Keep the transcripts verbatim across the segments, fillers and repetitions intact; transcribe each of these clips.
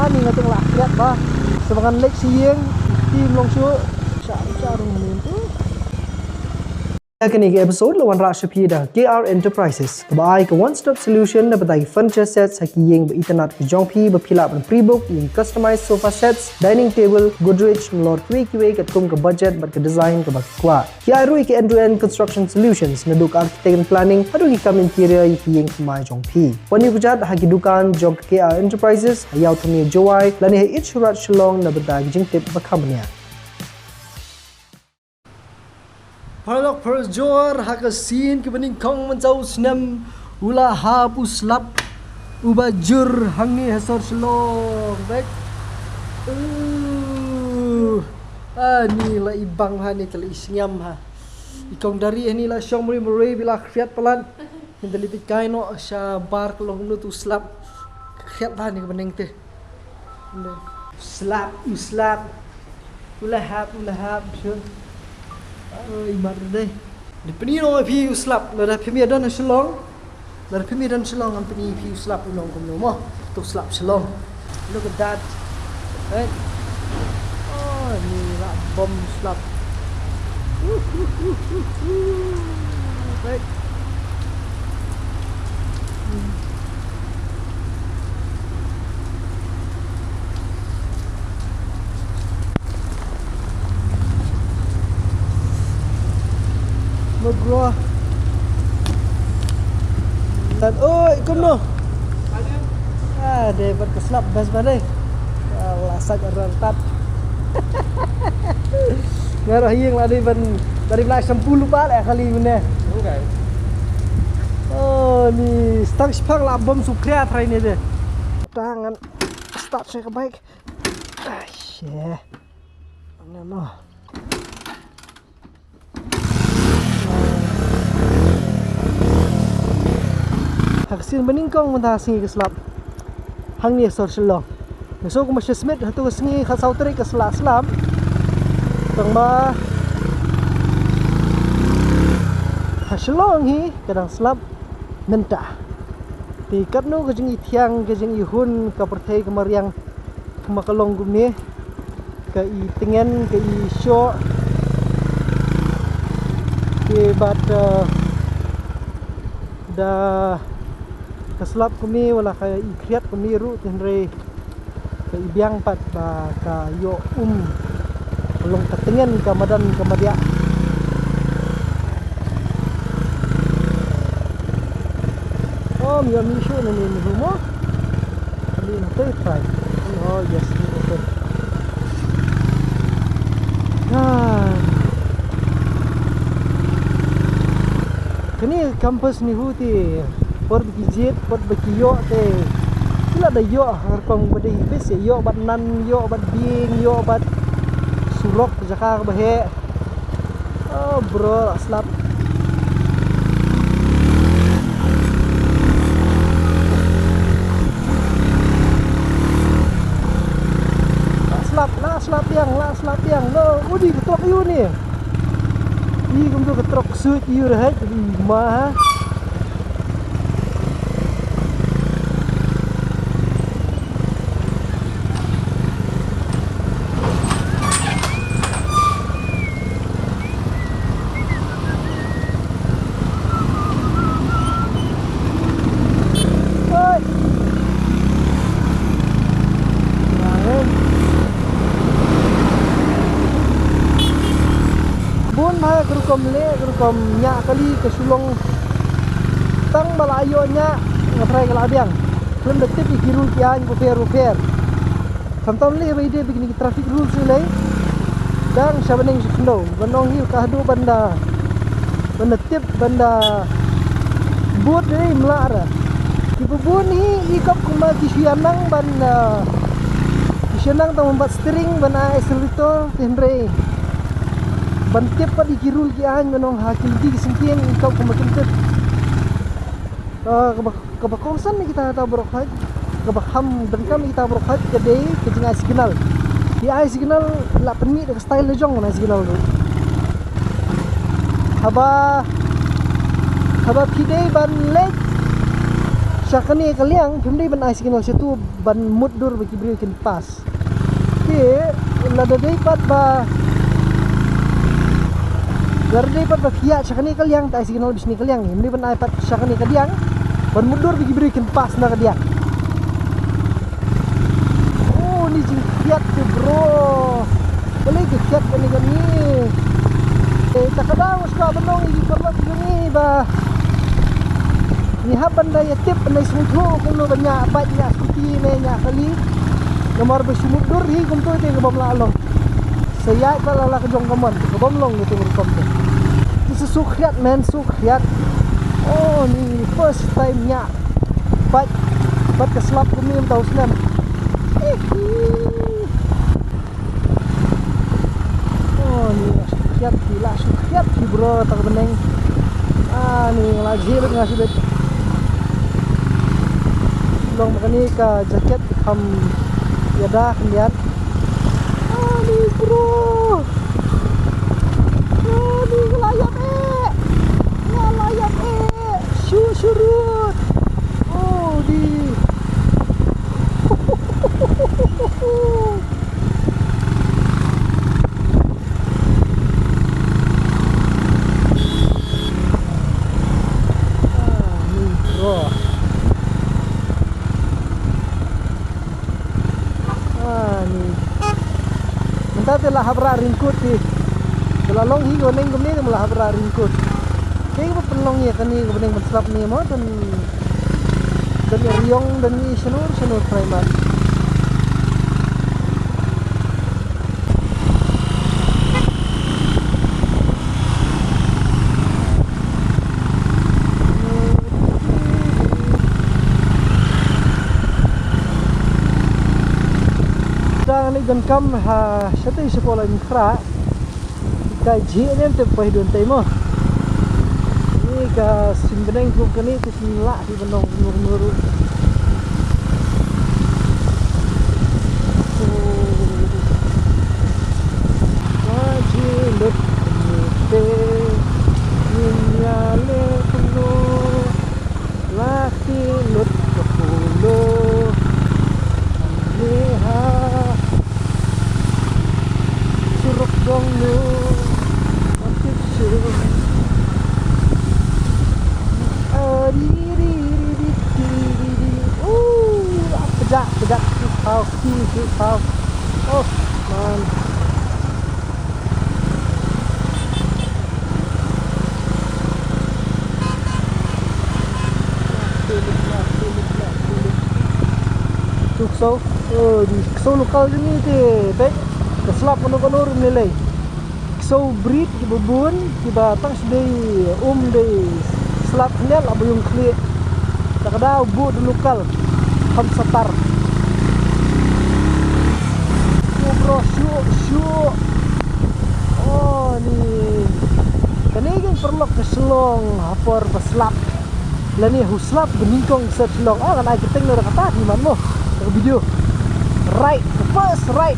Ani nga teng la khriat ba. Sa ba ngan leit sha ïing, tim long shuh. Sha, sha rung nim tu. Ha kane ka episode la wanrah sha phi da K R Enterprises, kaba ai ka one stop solution na bynta ki furniture sets ha ki ïing ba itynnad ka jong phi, ba phi lah ban pre-book ïa ki customized sofa sets, dining table, Godrej, nalor kiwei kiwei katkum ka budget bad ka design kaba ki kwah. Ki ai ruh ïa ki end to end construction solutions, naduh ka architect and planning haduh ki kam interior ïa ki ïing thymmai jong phi. Wan ïakjat ha ki dukan jong ka K R Enterprises ha Ïawthyrni Jowai lane ha Eat Shoe Rath Shillong na bynta ki jingtip ba kham bniah. Paralok parajor, ha ka sien kaba nyngkong mynta u snem u la hap u slap uba jur hangne ha sor Shillong. Bad, uh, ani la i bang ha, ani ka la i sngem ha. I kong Dari ani la shong mri mri ba la khriat palat. Ngi da leit kai noh sha bar ka long kumno tu slap. Ka khriat bha ni ka bneng te. Slap, u slap. U la hap, u la hap, sure. Oi, mar dei. Dei pyni noh phi u slap. Lada phim ïa don ha Shillong. Lada phim ïa don Shillong ngan pyni phi u slap u long kumno mo. Tu slap Shillong. Look at that. Right? Oh, ni la bom slap. Right? Mo bro. Dan oi, kumno? Ah, dei bad ka slap best bha dei. Ah, la sait rar tat. Nga ruh ha ïing la dei ban, la dei ban ai shampoo lypa leh kali mynne. Okay. Oh, ni stang shipang la bom sukria trai ni dei. Ta ngan start sha ka bike. Ai, shit. Ano mo. Ha ka sien ba nyngkong mynta ka sngi ka slap hangne sor Shillong. Nga sngew kumba shisha hato ka sngi khatsaw tarik ka slap slap. Tangba ha Shillong hi ka dang slap mynta. Te katno ka jingithiang, ka jingihun ka pyrthei ka mariang. Kumba ka long kumne, ka i tngen, ka i shoh. Te bad, eh, da ka slap kumne, wat la ka i khriat kumne ruh, te hynrei ka i biang pat ba ka ïoh um. Ka long ka tngen, ka madan, ka madiah. Oh, mi ïoh mi shuh na ni ni mo. Kali nte try. Oh, yes, okay. Ah. Kane campus ni hu te por ba ki jied, por ba ki ïoh te ki la da ïoh, ha rukom ba dei bes ïoh bad nan, ïoh bad bieng, ïoh bad surok, jaka ba heh. Oh, bro, la slap. La slap, la slap biang, la slap biang. No, udi ka trok ïu ni. Ih, kumtu ka trok suit ïu rahai, ih, ma ha. Bun ha ka rukom leh, ka rukom ñiah kali ka shu long tang ba la ïoh ñiah, nga trai ka la biang. Khlem da tip ïa ki rule ki aiñ bapher bapher. Khamtam leh ba ïadei bad kine ki traffic rules lei. Dang sha bneng sha khyndew. Ban ong hi ka haduh ban da, ban da tip, ban da bud lei, mlah ra. Kiba bun hi i kop kumba ki shu ïa nang ban, ah, ki shu ïa nang tang ban bat steering, ban ai accelerator, te hynrei ban tip pat ïa ki rule ki aiñ, ban ong ha ki lynti ki syngkien i kop kumba kim tip. Ah, kaba, kaba kongsan ïa kita, kita baroh khoit, kaba kham donkam ïa kita baroh khoit ka dei ka jingai signal. Ki ai signal la pynmih da ka style la jong ban ai signal ruh. Haba, haba phi dei ban leit Sha kane ka liang phim dei ban ai signal sha tu ban mutdur ba ki briew kin pass. Te lada dei pat ba, lada dei pat ba phi ïaid sha kane ka liang, te ai signal bishni ka liang. Phim dei ban ai pat sha kane ka liang ban mutdur ba ki briew kin pass na ka liang. Oh, ni jingkhiat te bro. Balei ka khiat kane kane? Eh, ta ka daw nga sngewbha ban ong ïa ki paralok jong ngi ba ngi hap ban da ïa tip, ban da sngewthuh kumno ban ñiah bike, ñiah scooty ne ñiah kali. Namar ba shu mutdur hi kumto te ka bym lah long. Sa ïaid pat la la ka jong ka mon, ka bym long kata ka rukom te. Te sa suk khiat man, suk khiat. Oh, ni first time ñiah bike bad ka slap kumne mynta u snem. Hihi. Oh, ni la shu khiat phi, la shu khiat phi bro, ta ka bneng. Ah, ni la jhieh beit nga shibit. Long ba kane ka jacket ka kham ïada khyndiat. Ah, ni bro. Ah, ni nga la ïap eh. Nga la ïap eh. Shu shu rut. Oh, di. Ah, ni, bro. Ah, ni. Mynta te la hap rah ryngkut te. Te la long hi ka bneng kumne te me la hap rah ryngkut. Te ba pynlong ïa kane ka bneng ban slap ne mo, don, don ïa riong, don ïa shano shano trai mat. Tang ni donkam ha shatei shapoh la ngi khrah. Ka jhieh ne te poi don tei mo. Ni ka sum bneng kum kane te sum lah hi ban ong kumno kumno ruh. Ka jhieh lut te ngin ïa leh kumno. La ki lut ka polo. Ni ha surok jong nu. Akit sur. Ari ri ri ri ri ri ri. Uh, pejak pejak ki kau ki ki kau. Oh, man. Tu ksew, oh, di ksew local jong ngi te, peit, ka slap kano kano ruh ngi lei. Ksew breed kiba bun, kiba tang shu dei um dei slap khyndiat la ba ïung khlieh. Ta ka daw buh da local. Kham satar. Shu bro, shu, shu. Oh, ni. Kane ka paralok ka shlong ha por ba slap. Lane ha u slap ba nyngkong sa shlong. Ah, kan ai kyrteng noh da kata hi man mo. Ka video. Ride, the first ride.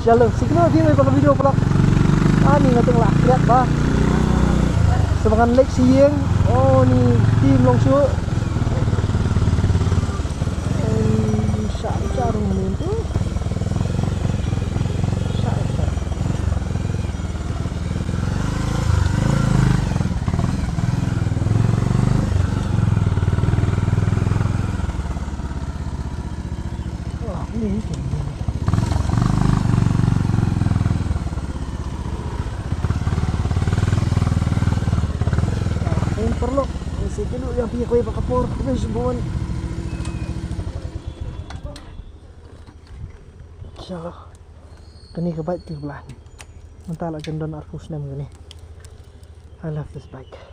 Shalom, sikno di ba ka video vlog. Ani nga teng lah lihat ba. Ba ngan leit sha ïing. Oh, ni team long shuh. Em, sha, sha rung mynta. Sha, sha. Oh, ni, ni, ni. Em, paralok, sa ïakynduh ïa phi kawei pat ka por, khublei shibun. Inshallah. Kane ka bike te ka blah. Mynta la jan don arphew snem kane. I love this bike.